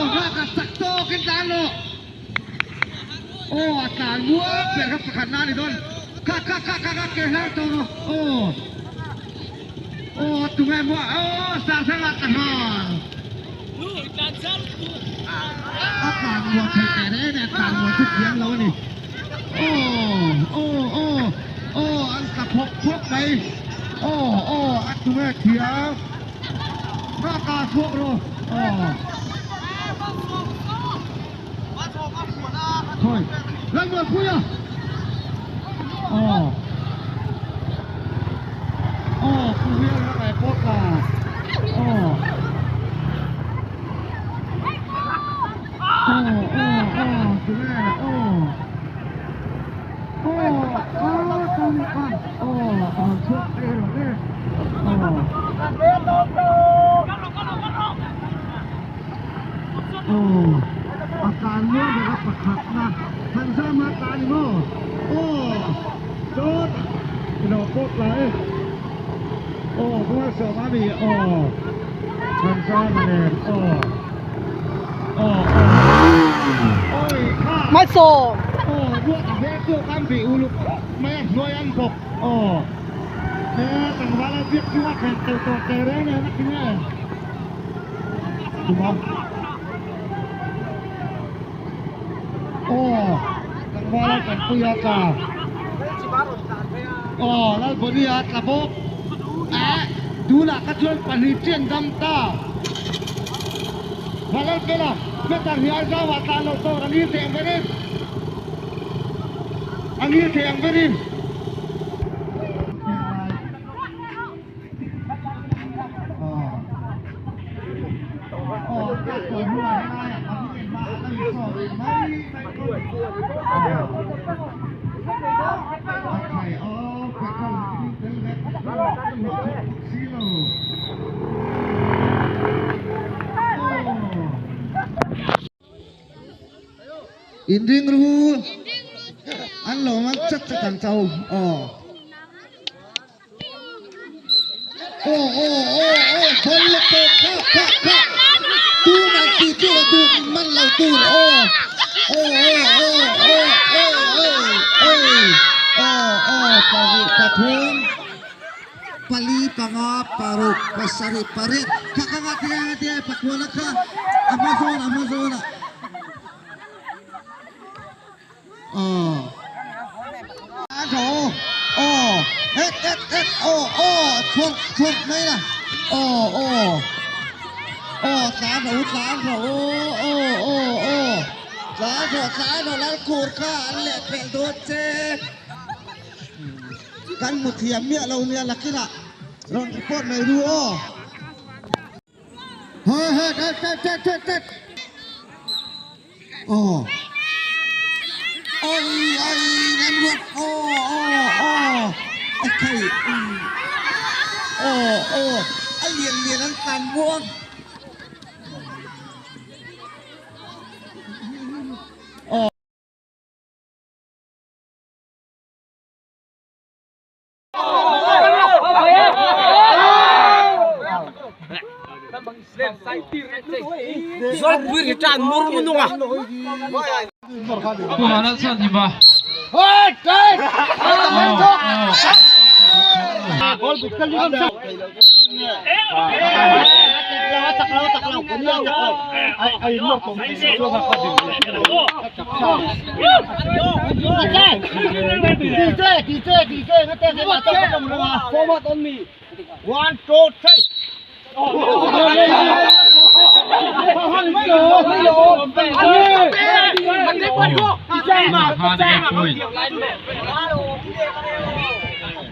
Nghaka chak tawkin tlan rawh. Aw a tlan muang ber kha pakhat na a ni dawn. Kha kha kha kha kha ke hlang tawh rawh. Aw aw tunge maw aw Sarsanga ta nghal. A tlan muang thei teh reng a tlan muang chu thiam lo a ni. Aw aw aw aw an tla phawk phawk mai. Aw aw a tunge thiam. Nghaka chhuak rawh. Aw. Khawi Lalmuanpuia aw aw Pu Hial a ngai pawt la aw aw aw aw tunge aw aw aw tawngka aw a rawn chhuak e rawn e aw. Aw, a tlan mual ber a pakhatna Thanzama tla a ni maw? Aw, chuan i lo pawt la e. Aw, Bualsawm a mi aw, Thanzama nen aw, aw, aw, awi kha. Malsawm. Aw, ruat a hmel chu kan bih uluk khawp mai a hnuai an bawk aw. He tlangval a biak chunga khelh tel tawh teh reng nen a ti nge? Tuma Aw tlangval a tanpui a tla Aw Lalbawni a tla bawk eh tunah kha chuan pahnih chian dam ta Vanlalfela meter hi Aizawl ah tlan loh tur a ngir thei ang berin a ngir thei ang berin. Inring ru an lo man chat chat ang chau aw. Aw aw aw aw ball la tawk kha kha kha tun ang ti chu a duh min man lo tur aw aw aw aw aw aw aw aw aw pahnih pathum pali panga paruk pasarih pariat kha kha kha tinge tinge tinge pakua kha a hma zawn a hma zawn ah Aw aw et et et aw aw chhuak chhuak mai la aw aw aw tlan rawh u tlan rawh u aw aw aw tlan rawh tlan rawh lalkur kha an leh pelh dawn che kan hmu thiam miah lo nia lakinah rawn report mai ru aw. He he tet tet tet tet tet Aw Oi oi Remruat aw aw aw Ekhai Aw aw A lian lian an tlan muang. Aw.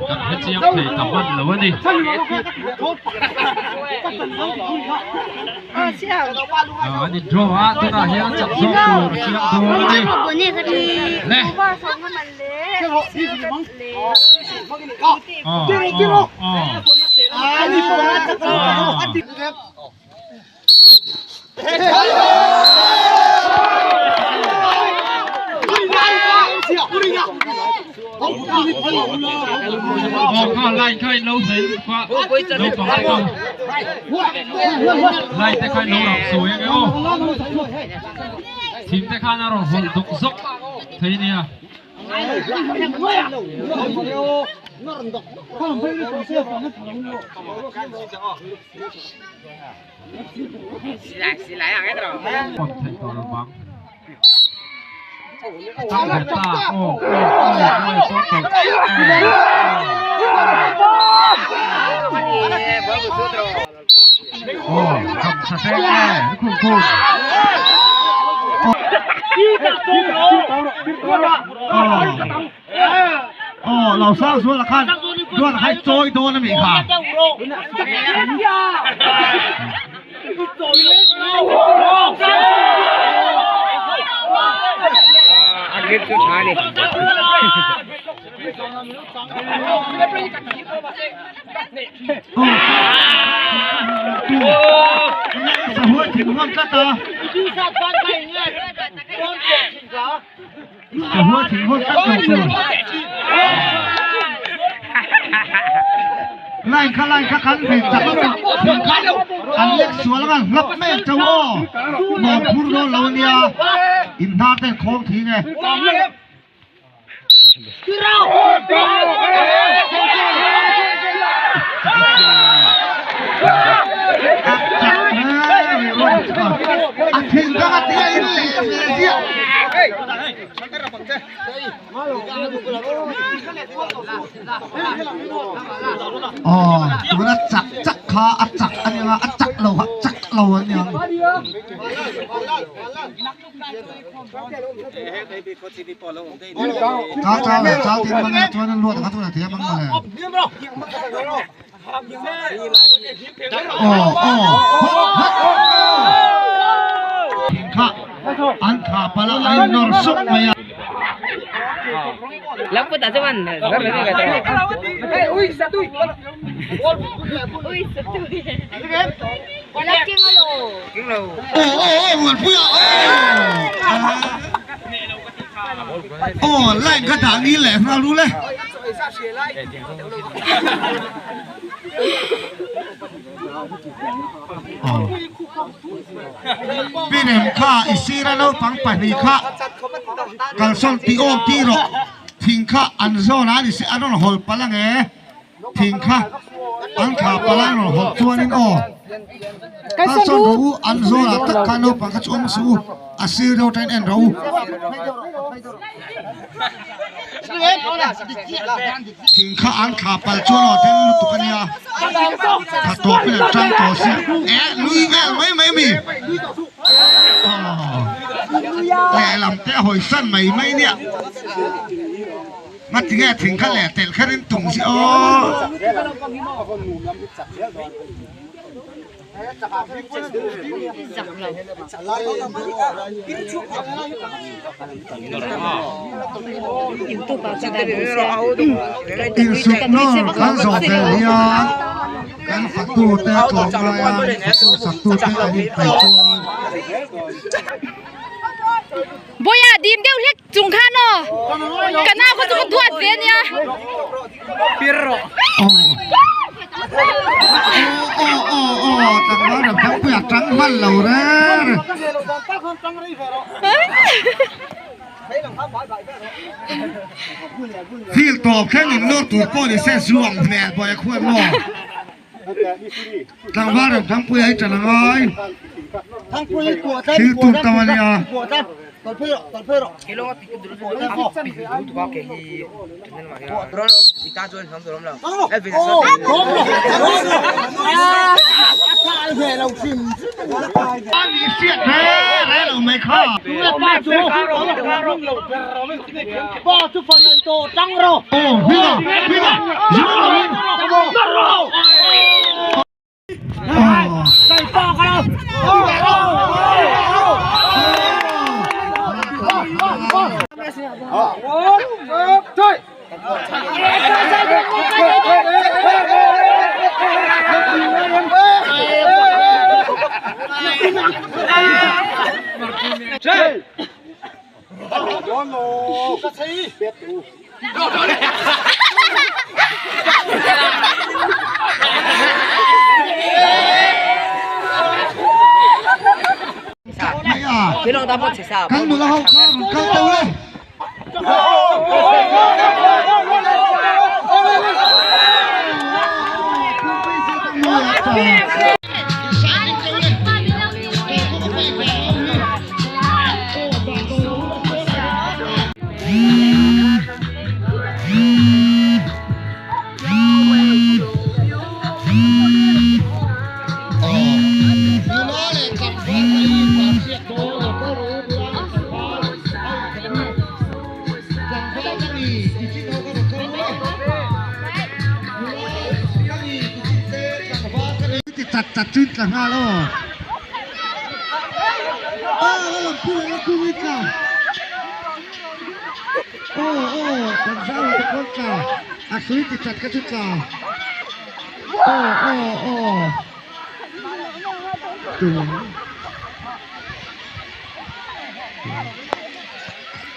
Kan hre chiang thei ta hman lo a ni. An in draw a tunah hian chak zawk tur a chiang dawn a ni. Le. Aw aw aw. Aw kha line kha in lo hlei lutuk a naupang te kha line te kha in lo rap sawi ange aw. Thing te khan a rawn hawlh dawk zawk thei nia. Pawm theih tawh lo vang. A tang ve ta aw aw aw aw sawn tawh aw cham tha hreng e lukhum khum aw lo sang zual khan chuan hai chawi dawn ami kha. Line kha line kha kan ve chak a thing kha an lek sual anga hlap mai ang chau aw nuam phur dawn lo ania in hnar ten khawng thing e. A thing kha a tia in leh ve ziah. Aw tuna chak chak kha a chak a nia a chak lo a chak lo a nia. Chal chal leh chal tin mang a chuan an luat kha chu a thiam ang mawle. Aw aw hawt hawt thing kha an thla palh a an innawr sup mai a. Aw aw aw Muanpuia aw aw line ka dah ngil leh nghal ru le. Pinem kha i sira naupang pahnih kha kalsawn tih awm tih rawh thing kha an zawn a ni se an rawn hawl palh ang e thing kha an thla palh a an rawn hawl chuanin aw kalsawn rawh u an zawn ah tak khan naupang kha chu awm suh u a sir deuh atangin en rawh u. Thing kha an thla palh chuan aw then lutuk a nia tha tawp in an tang tawh sia eh lui vel mai mai mi aw lehlam te a hawi san mai mai nia ngatinge thing kha leh telh kher in tum si aw. Insuknawr kan zawh fel hian kan fatute tlawmngaia fatu saktute an inpeih chuan. Bawiah dim deuh hlek chung khan aw ka nau kha chu ka duat ve ania. Aw aw aw aw tlangval ram thangpui a tang hman lo reng. Field tawp thleng in nawr tur pawh ni se zuang hmel bawiah khuan maw. Tlangval ram Thangpuia hi ṭan a ngai. Thil tur tam a nia. Hriat reng reng lo mai kha. Aw hminga hminga zir lo in Mai a. a kan nula ho kha rawn kal teuh le. Chat chat chuin tla nghal aw. Aw a lam pui a kung tla. Aw aw kan zau te kawr tla. A hrui ti chat kha chu tla. Aw aw aw. Tum.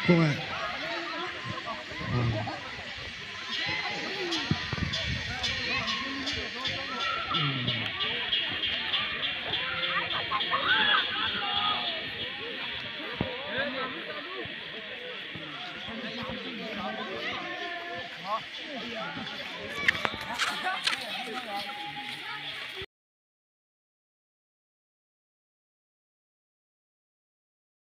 Khawngaih.